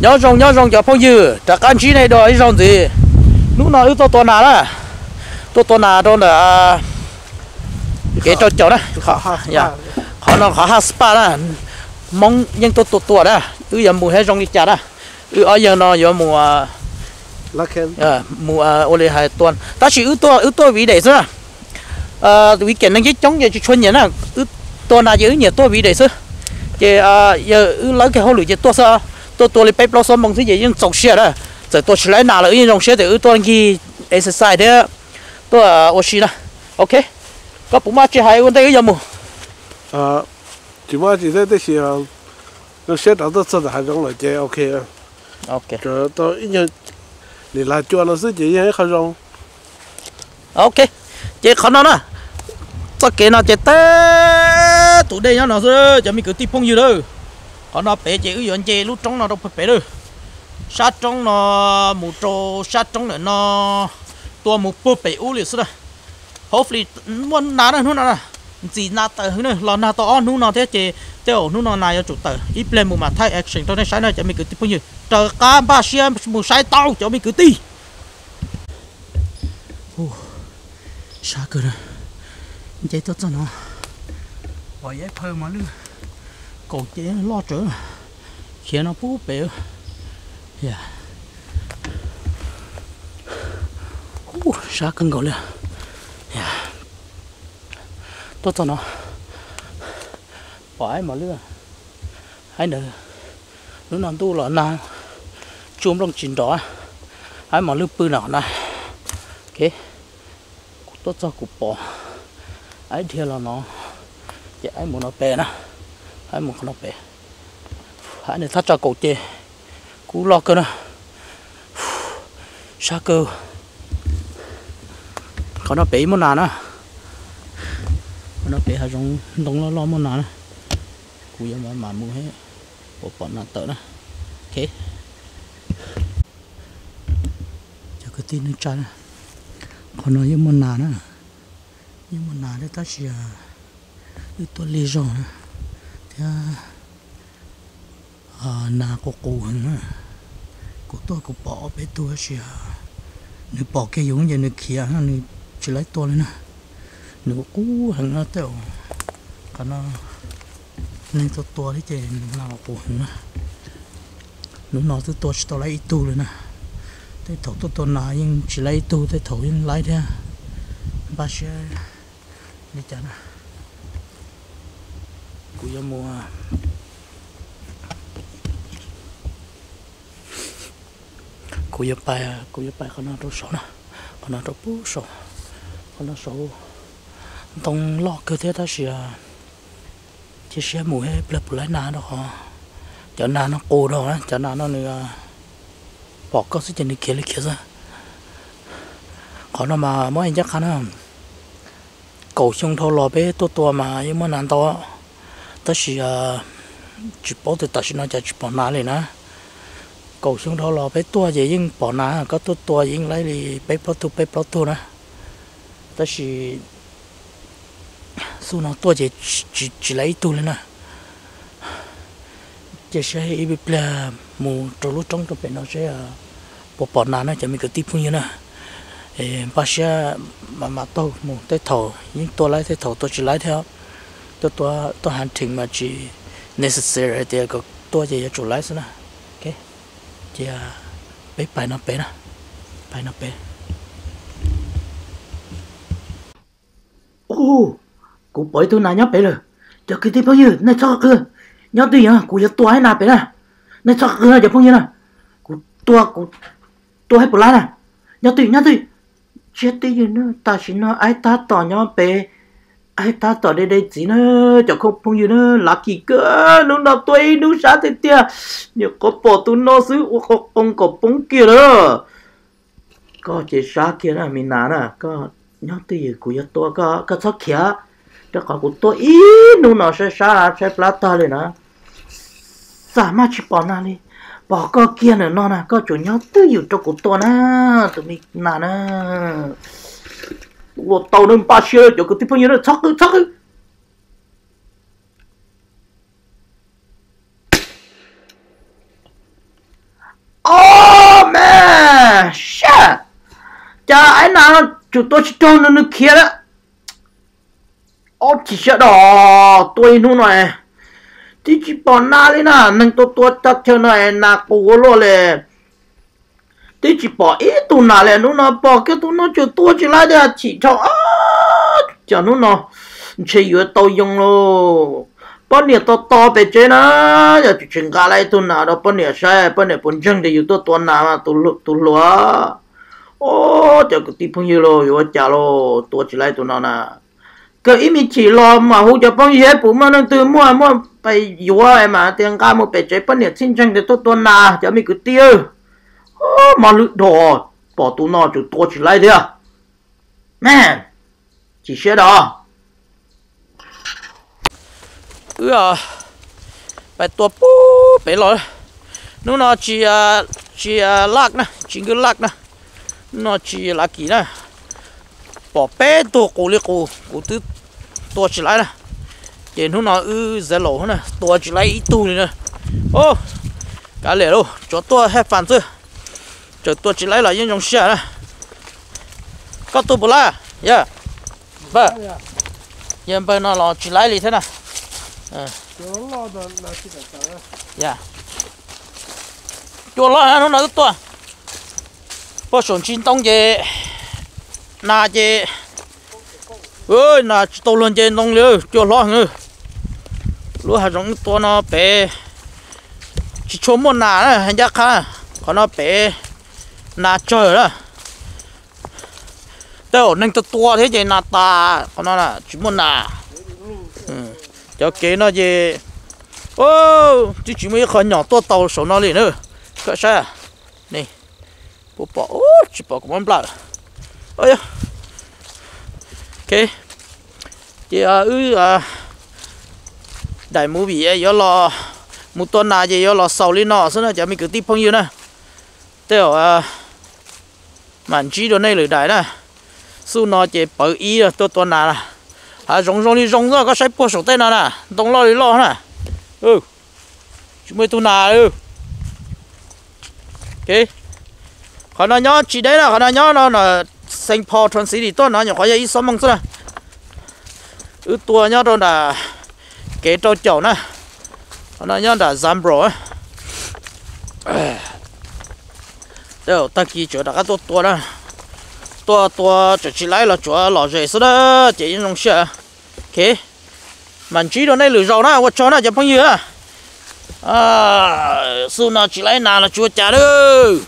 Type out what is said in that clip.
Nyob zoo nyob zoo cov phooj ywg, rov qab ntsib nej dua ib zaug ntxiv. Hnub no wb tuaj tua nas na, tuaj tua nas rau ntawm kev rau caum na. Qhov no qhov haj spa na, Hmoob yeej tuaj tua tua na. Wb yuav mus thiab zoo li cas na, wb ob yawg no yuav mus mus ua li hais tua, tab sis wb tuaj wb tuaj viv dam xwb na. Weekend neeg coob coob ces tsis tshua nyiam na, wb tua nas ces wb nyiam tuaj viv dam xwb. Ces yog wb lawv kiag hauj lwm ces tuaj xwb, tuaj tua li peb plaub xuab moos xwb ces yeej txaus siab na. Txawm tua tsis laib nas los wb yeej zoo siab tias wb tuaj nkig exercise thiab tuaj ua si na. Ok, koj puas muaj tsis hais ua ntej wb yuav mus? Tsis muaj tsis teb, tab sis zoo siab rov tuaj txog ntawm hav zoov lawm ces ok. Tau ib nyuag lim lag cua no xwb ces yeej ib qho zoo. Ok, ces qhov no na, txoj kev no ces teb tus dej nyob no xwb cov me kwv tij phooj ywg lawm. Qhov no pem ces wb yuav nce lub roob no rau pem pem lawm. Sab roob no mus rau sab roob ntawm no, tua mus puag pem ub li xwb na. Hopefully muaj nas na hnub no na, ntxim nas tawm hwv na, los nag tau ob hnub no thiab ces tej zaum hnub no nas yuav tsum tawm. Ib pliag mus mam thaij action rau nej saib na cov me kwv tij phooj ywg. Raws qab npaj siab mus saib tau cov me kwv tij. Sab kawg na, nce tuaj txog no, pom ib phaw mos lwj kaum ces loj tsawv, khiav no pub pem. Sab kawg nkaus li. Tuaj txog no, pom ib mos lwj, ib ntawd, hnub no ntuj los nag, tsuj nplooj tsis nrov, ib mos lwj pw no na. Ok, kuv tuaj txog kuv pom ib dhia los no, ces ib mus no pem na, ib mus qhov no pem. Ib nws thaj tsam kaum ces kub loj kawg na, sab kawg. Qhov no pem muaj nas na, qhov no pem hav zoov ntoo loj loj muaj nas na. Kuv yuav mam mam mus, puas pom nas tawm na. Ok, cov kwv tij neej tsa, qhov no yeej muaj nas na, yeej muaj nas thiab tab sis wb tuaj lig zog na, thiab nas qus qus heev na. Kuv tuaj kuv pom ob peb tug tab sis nws pom kiag yus ces nws khiav, nws tsis laib tua li na. Nws qus qus heev no tej zaum qhov no neeg tuaj tua thiab ces nws nas qus qus heev na. Hnub no twb tua tsis tau laib ib tug li na. Tej thaum tuaj tua nas yeej tsis laib ib tug, tej thaum yeej laib thiab. Npaj siab li cas na. Kuv yuav mus, kuv yuav pais, kuv yuav pais qhov no rau saud na, qhov no rau pem saud, qhov no saud ntoo loj kawg thiab tab sis cia siab mus ib pliag puas laib nas rau qhov cov nas no qus dhau na, cov nas no nws pom koj xwb ces nws khiav li khiav xwb. Qhov no mas muab ncaj qha na, kaum xyoo dhau los peb tuaj tua mas yeej muaj nas ntau, tab sis tsis paub tias tam sim no cas tsis pom nas li na. Kaum xyoo dhau los peb tuaj ces yeej pom nas, koj tuaj tua yeej laib li peb plaub tug peb plaub tug na, tab sis xub no tuaj ces tsis laib ib tug li na. Cia siab ib pliag mus rau lub roob rau pem no seb puas pom nas na cov me kwv tij phooj ywg na. Npaj siab mam mam taug mus, tej thaum yeej tua laib tej thaum tua tsis laib thiab. Tuaj tua, tuaj hunting mas tsis necessary hais tias kom tuaj ces yuav tsum laib xwb na. Cia peb pais no pem na, pais no pem. Ub, kuv pom ib tug nas nyob pem lawm. Cov kwv tij phooj ywg nej txhob qw, nyob twj ywm kuv yuav tua ib nas pem na. Nej txhob qw no cov phooj ywg na, kuv tua, kuv tua ib puas lab na. Nyob twj ywm, nyob twj ywm. Tsiab twj ywm na, tam sim no aib tab tom nyob pem, aib tab tom de de txiv na, cov phooj ywg na, lucky kawg, hnub no tua ib hnub sab tiag tiag. Nyuam qhuav pom tus no xwb ua qhov qoos kom poob kiag lawm. Koj ces sab kiag na me nas na, koj nyob twj ywm kuv yuav tua koj, koj txhob khiav, rau qhov kuv tua ib hnub no sab sab tshaib plab tag li na. Xam maj tsis pom nas li, pom koj kiag ntawm no na, koj tsuas nyob twj ywm rau kuv tua na, tus me nas na. Ua tau na, npaj siab cov kwv tij phooj ywg na, txhob qw, txhob qw. Cas aib nas no tsum tua tsis raug nws, nws khiav lawm. Ob, chim siab dog, tua ib hnub no twb tsis pom nas li na, neeg tua tua tag chaw no nas qus ua luaj li. Twb tsis pom ib tug nas li, hnub no pom kiag tus no tsum tua tsis laib tiag, chim dhau. Cas hnub no ntshe yuav tau yoo lauj. Poj niam tos tos pem tsev na, yog tsis tsis nqa laib ib tug nas rau poj niam saib, poj niam puas ntseeg tias yus tuaj tua nas mas tus hluas. Ob, cov kwv tij phooj ywg lauj, yuav ua cas lauj, tua tsis laib tus no na. Kawg ib me chim los mam hu cov phooj ywg puas muaj leej twg muaj, muaj pes yuav mas tias nqa mus pem tsev, poj niam txhij ntseeg tias tuaj tua nas cov me kwv tij. Mob lwj dhau, pom tus no tsum tua tsis laib thiab. Me, chim siab dog. Wb pais tua pub pem los. Hnub no tsis, tsis laj na, tsis nkw laj na. Hnub no tsis lav kim na. Pom peb tug qus li qus, kuv twb tua tsis laib na. Ces hnub no wb zalo na, tua tsis laib ib tug li na. O, kav liam lauj, tsuav tuaj haj fas xwb. Txawm tua tsis laib los yeej zoo siab na. Koj tua puas laib? Yog, npawg, yog npawg no los tsis laib li thiab na. Cua loj na, hnub no wb tuaj puag saum ntsis ntoo ces nas ces, nas tsis tau luag nce ntoo li, cua hlob heev. Lub hav zoov wb tua no pem tsis tshua muaj nas na, hais ncaj qha, qhov no pem nas tsawg na. Tej zaum neeg tua tua thiab ces nas tas, qhov no tsis muaj nas. Cov kev no ces twb tsis muaj ib qho nyom tuaj tau saum no li na. Koj saib, ne, puas pom? Tsis pom, kuv muab nplawm. Ces wb daim movie yuav los mus tua nas ces yuav los xaus li no xwb na cov me kwv tij phooj ywg na. Tej zaum mam ntsib dua nej lwm daim na. Xub no ces pawv ib tuaj tua nas. Hav zoov zoo li zoo xwb, koj saib puag saum tej no na, ntoo loj li loj na. Tsis muaj ib tug nas. Qhov no nyob tsis deb na, qhov no nyob no, Saint Paul, Traverse City tuaj no nyuam qhuav yog ib xuab moos xwb na. Wb tua nyob rau nram kev rau caum na. Qhov no nyob nram Zambro. Tej zaum tag kis tseem rov qab tuaj tua na. Tuaj tua tseem tsis laib los tsuav lom zem xwb na, ces yeej zoo siab. Mam ntsib rau nej lwm zaus na, ua tsaug na cov phooj ywg. Xub no tsis laib nas los tsis ua cas lawm.